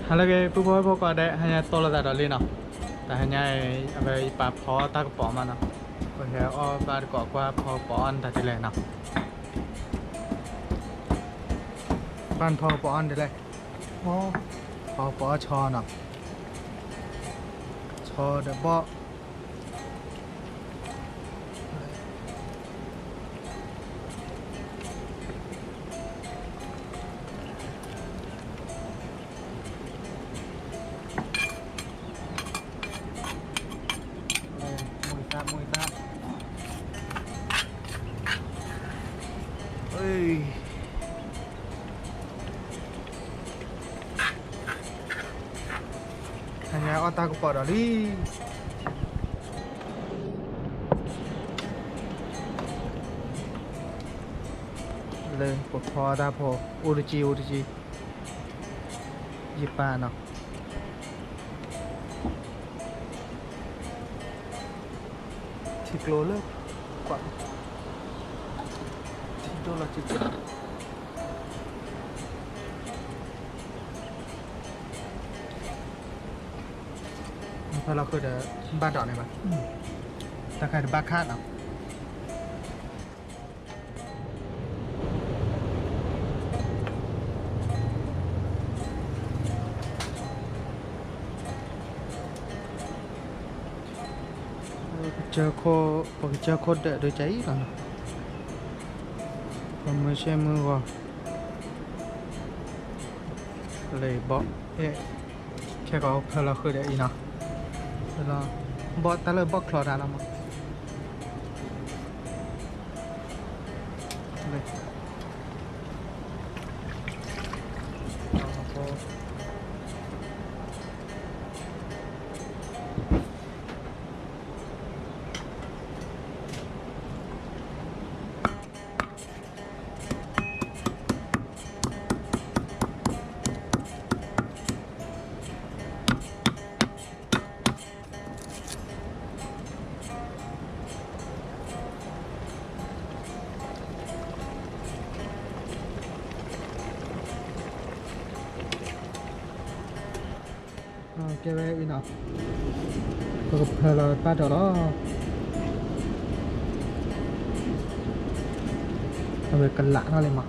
ဟါလၢအဂ့ၤ ပုၢ်ဖိဝဲၢ်ဖိကိးဂၤဒဲး, ဟါညါတီလီၤသးဒီးလံနီၤ. တဟါညါအံၤ အဝဲယပာ်ဖီတၢ်ကပီၤမးနီၤ. ပဟဲအီၣ်ဘၣ်တကိးကွၢ်ဖီကပီၤအီၣ်နတၢ်ဒ်လဲၣ်နီၤ. ဘၣ်နဖီကပီၤအီၣ်နတၢ်ဒ်လဲၣ်. ဖီကပီၤအီၣ်ဆီနီၤ. ဆီဒီးဘီၣ် မုၢ်သၣ် မုၢ်သၣ် ဟါညါအီၣ်တၢ်ကပီၤဒီးလံ. လၢပဖီတၢ်ဖိ အိၣ်တက့ၢ် အိၣ်တက့ၢ် ယပၢ်နီၤ. ထံကျိလၢ ကွၢ် ထံဒိၣ်လီၤက့ၤက့ၤ ဖဲလီၤဃုာ်ဒီး ဘၣ်ဒိးန့ၣ်ဘၣ်, တၢ်ခါတဘၣ်ခါနီၤ. ကစၢၢ်ခိၣ် ပကစၢၢ်ခိၣ်ဒၢးဒိကၢ်အံၤလီၤနီၤ, ပမုၢ်ဆ့ၣ်မုၢ်ဂီၤ လၢဘီၣ် အဲ ခဲကီးဖဲလီၤဃုာ်ဒီးအံၤနီၤ, ဘီၣ်တၢ်လၢဘီၣ်ချီတၢ်လီၤမး. ကဲဝဲအံၤနီၤ, ပကဖၢလီၤဘၣ်ဒီးလီၤ, အဝဲကလးထီၣ်လံမး,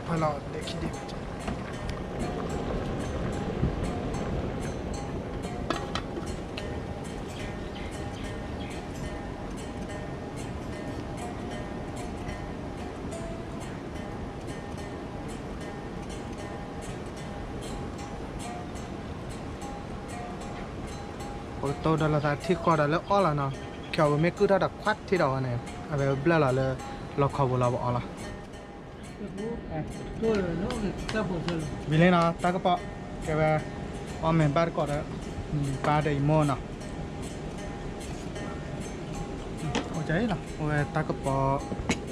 ဖၢလီၤဒဲခံဒဲ ပကတိၤဒီးလီၤသးထံဃီဒီးလၢအီၣ်လီၤနီၤ, ခဲအံၤပမ့ၢ်ကုၢ်ထီၣ်ဒီးခွးထံဒီးဝဲန့ၣ် အဝဲဘျၢၣ်လီၤလၢ လီခီပူၤလီၤပအီၣ်လီၤ. ဝံၤလံနီၤ တၢ်ကပီၤ, ကဲဝဲ အီၣ်မ့ၤဘၣ်တကိးဒီး ပၢ်ဒီးအံၤမိၢ်နီၤ, အဝဲတၢ်ကပီၤ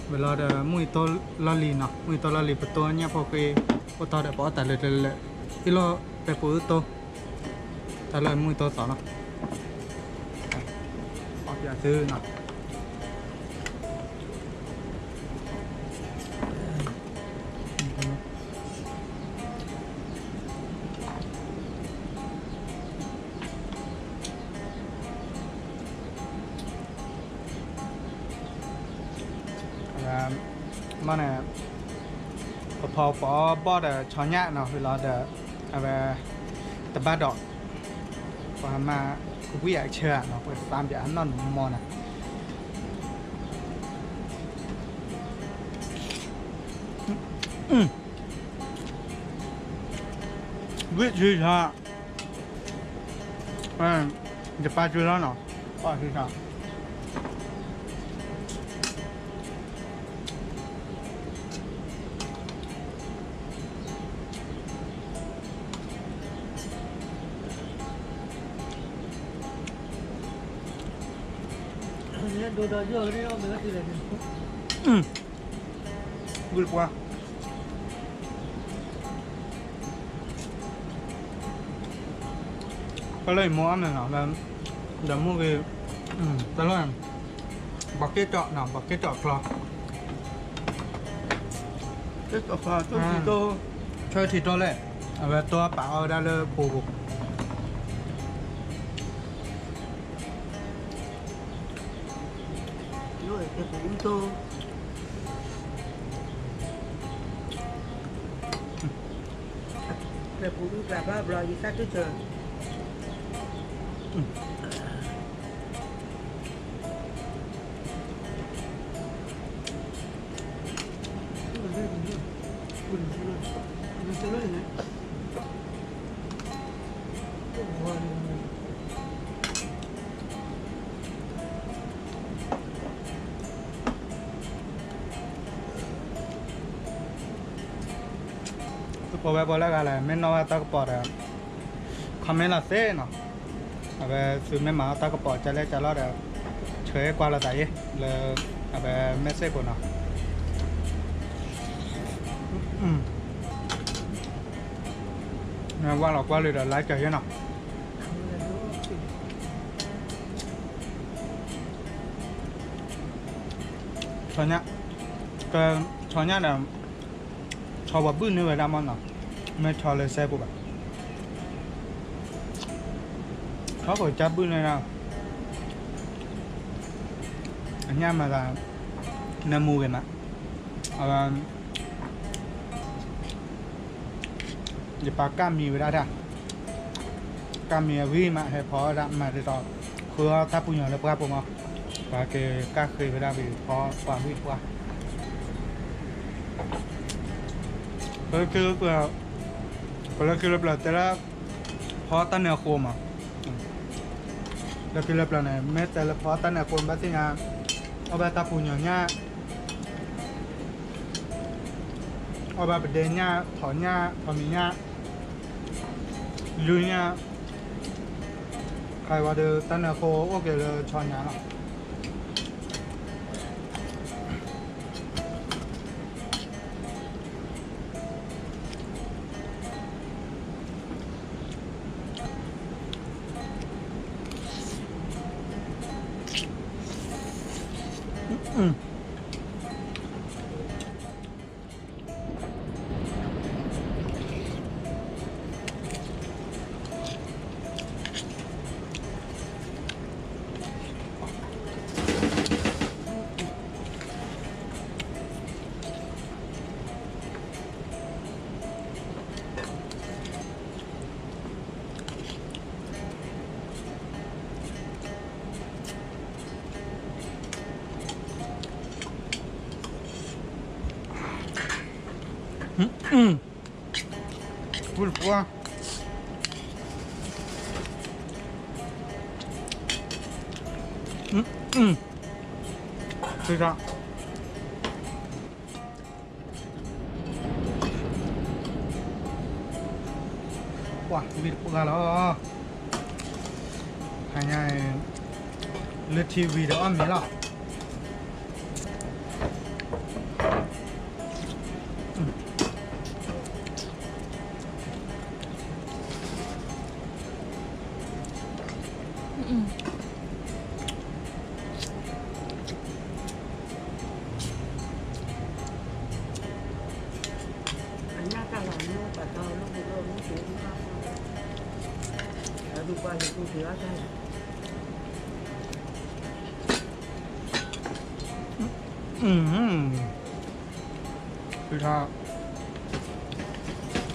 ဝဲလီၤဒီး မုၢ်အံၤတိၢ်လီၢ်လံၤနီၤ, မုၢ်အံၤတိၢ်လီၢ်လံၤ ပတိၢ်ညၣ်ဖိဃ့ အိၣ်တီဒီးပအီၣ်တၢ်လၢတလၢလၢ အ့ၣ်လိာ်ပဲပူၤအုၣ်တိၢ် တၢ်လၢမုၢ်အံၤတိၢ်သီနီၤ, အီၣ်ပၠးသုနီၤ. မ့ၢ်န့ၣ် ပဖီပအီၣ်ဘီၣ်ဒီးဆီညၣ်နီၤ ဝံၤလီၤဒီး အဝဲ တဘၣ်ဒီး ပှၤမၤကဝံၣ်အဆၢနီၤ ပသးပၠးနီၢ်နုာ်မီၢ်နီၤ. ဝံၣ်ဆံဆါ ယပၢ်စုလီၤနီၤ ပၢ်စုဆါ ဒိၣ်ဒီးယိၣ်ကန့ၣ်အီၣ်မ့ၢ်ဝဲတုၤလဲၣ်န့ၣ် ဂုၢ်ပှၤ ပလၢအံၤမိၢ်အီၣ်မ့ၤနီၤ ဒီးမုၢ်ဂ့ၤ တလီၢ် ဘီက့ၣ်ကၠီနီၤ ဘီက့ၣ်ကၠီချီ ဆၢထံၣ်တိၢ်လဲၣ်, အဝဲတိၢ်ပာ်အီၣ်ဝဲဒၣ်လၢဖိပူၤ, သုပီၢ်ဝဲပီၢ်လၢအဂၤလဲၣ်, မ့ၢ်နီၣ်ဘၣ်တၢ်ကပီၤဒီး comment လီၤသ့နီၤ, အဝဲသုမ့ၢ်မၤအီၣ်တၢ်ကပီၤကလဲၣ်ကလီဒီး ဆှၢကွၢ်လိာ်သးယဲလၢ အဝဲ message ပူၤနီၤ, ဝဲလီၤကွၢ်လံဒီး like ယဲနီၤ, ဆီညၣ်, က ဆီညၣ်ဒီး ဆီဝဲဘုၣ်န့ၢ်ဝဲဒၣ်မးနီၤ, မ့ၢ်ဆီလၢစဲပူၤဘၣ်, ဆီခိၣ်ကၢ်ဘုၣ်န့ၢ်ဒၣ်, အညၣ်မၤသး နၢမူဂ့ၤမး, အဝဲ ယပာ်ကၢ်မံၤဝဲဒၣ်တၢ်, ကၢ်မံၤအဂံၢ်မး ဟဲဖီအီၣ်ဒၣ်မၤဒ်သိး ဃုအီၣ်တၢ်ပူၤညီၤလၢပှၢ်ပူၤမး, ပှၤက့ၤကၢ်ဃ့ဝဲဒၣ်ဝံၤဖီပှၤဂံၢ်ပှၢ်, ပလၢခံလၢပျၢၤ, ပလၢခံလၢပျၢၤတဲလၢ ဖီတၢ်နၢၤအဃိမး, လၢခံလၢပျၢၤန့ၣ် မ့ၢ်တဲလၢဖီတၢ်နၢၤအဃိ ဘၣ်သ့ၣ်ညါ, အီၣ်ဘၣ်တၢ်ပူၤညီၤညၣ် အီၣ်ဘၣ်ပဒဲညၣ် ထိးညၣ် ထိးမံၤညၣ် လုၢ်ညၣ်, ခါဝဲဒီးတၢ်နၢၤအဃိအိၣ်က့ၤလၢဆီညၣ်လီၤ. ဝံၢ်တပှၢ်, ဝံၢ်တပှၢ်, ဝံၢ်တပှၢ်လီၤ, ဟါညါ လၢ ထံဝံၤဒီးအီၣ်မ့ၤလီၤ.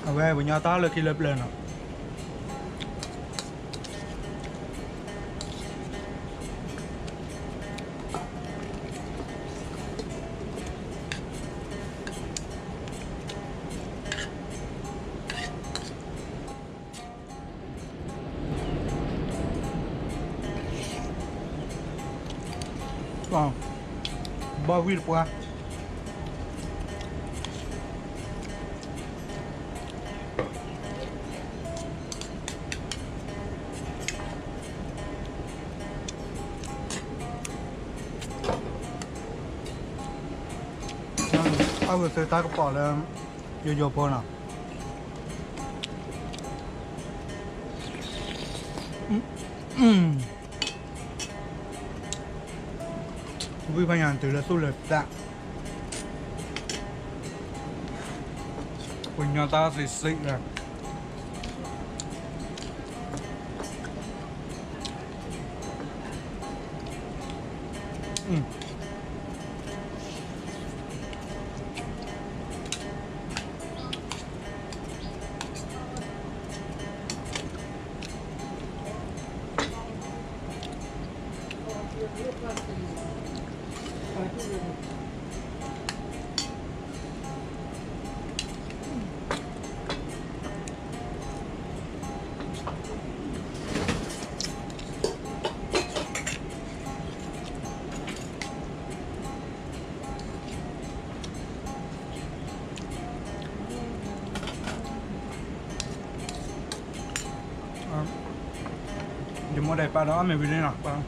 အဝဲပညီတၢ်လၢခံလၢပျၢၤနီၤ. ဘၣ်ဝံၢ်တပှၢ်. အဝဲသ့ၣ်တၢ်ကပီၤလၢ ယိယိဖိနီၤ. ဝံၢ်ဖးညါတုၤလၢသူၣ်လၢသး. ပှၤကညီတၢ်သ့စ့ၢ်ကီး. ယမိၢ်ဒီးပၢ်ဒီးအီၣ်မ့ၤဝံၤ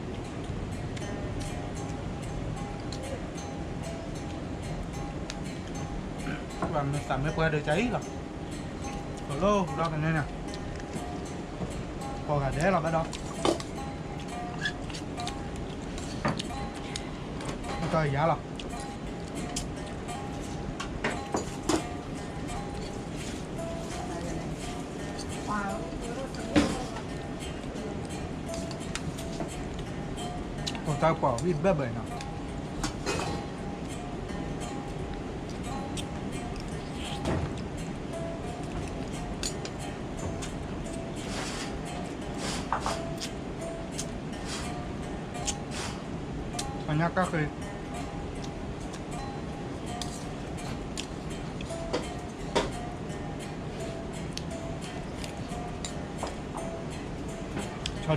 လံနီၤ, ပှၤမ့ၢ်သးမ့ၢ်ပှဲၤဒီးကအံၤလီၤ, ပလီၢ်ဒီးကန့ၣ်န့ၣ်, ပှၤဂၤဒဲးလီၤဘၣ်ဒီး, တၢ်ယၤလီၤ. ပတၢ်ကွၢ်ဝံၣ်ဘၢၣ်ဘၢၣ်နီၤ. ပှၤညါကၣ်ဃ့ ဆီ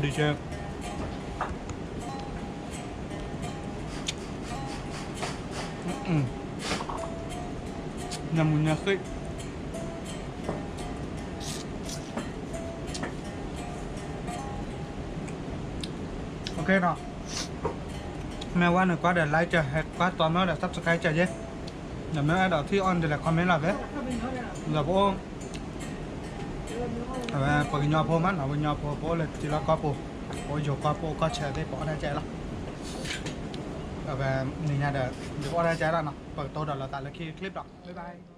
ဒံးဆၢ, ညါမူညါဃ့, မ့ၢ်ဝဲန့ၣ်ကွၢ်ဒီး like ဟဲကွၢ်တီမ့ၢ်ဒီး subscribe ကယဲ, ဒီးမ့ၢ်အဲၣ်ဒိးထံၣ်အီၣ်န့ၣ်လဲၤ comment လီၤဖဲ, ဒီးပအိၣ် အဝဲပှၤကညီဖိမးနီၤ, ပှၤကညီဖိ ပအိၣ်လၢထံလီၢ်ကီၢ်ပူၤ, ပအိၣ်ယိၤကီၢ်ပူၤ ကီၢ်ဆၢသ့ၣ် ပအီၣ်တၢ်ကဲလီၤ, အဝဲနံၤညါဒီး ပအီၣ်တၢ်ကဲလီၤနီၤ, ပကတိၤဒီးလီၤသးလၢခံ clip ဒီး bye bye.